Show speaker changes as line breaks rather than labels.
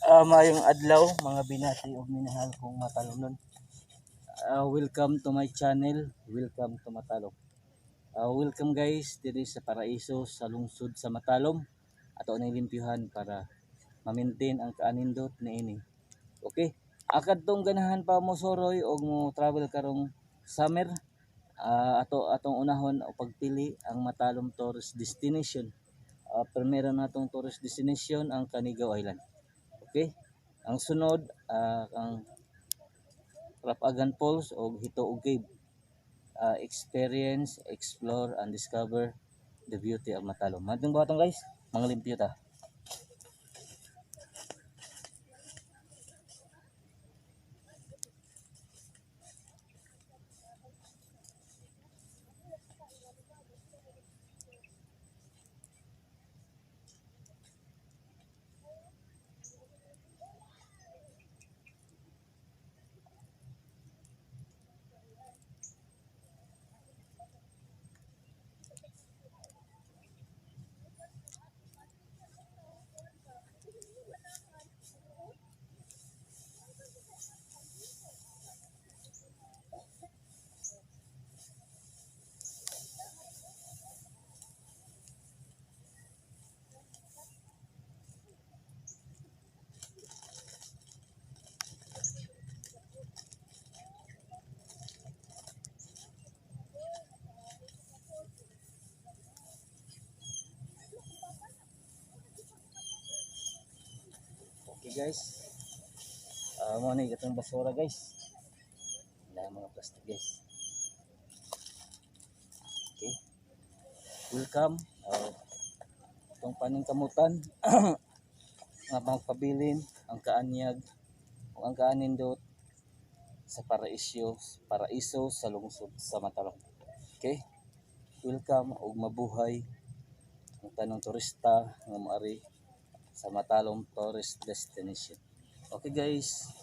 Maayong adlaw, mga binati ug minahal kong Matalomnon. Welcome to my channel. Welcome to Matalom. Welcome guys diri sa paraiso sa lungsod sa Matalom. Ato ning limpyuhan para ma-maintain ang kaanindot niini. Okay? Akadtong ganahan pa mo soroy og mo travel karong summer, ato atong unahon o pagpili ang Matalom tourist destination. Primero natong tourist destination ang Canigao Island. Okay? Ang sunod, ang Rapagan Falls o Hito Cave. Experience, explore, and discover the beauty of Matalom. Matong buhaton guys, mga limpyo ta. Okay guys. Mo ni katong basura guys. Wala mga plastic guys. Okay. Welcome. Itong paningkamutan nga magpabilin ang kaanyag o ang kaanindot sa paraiso sa lungsod sa Matalom. Okay? Welcome ug mabuhay ang tanang turista nga moari sa Matalom tourist destination. Okay guys.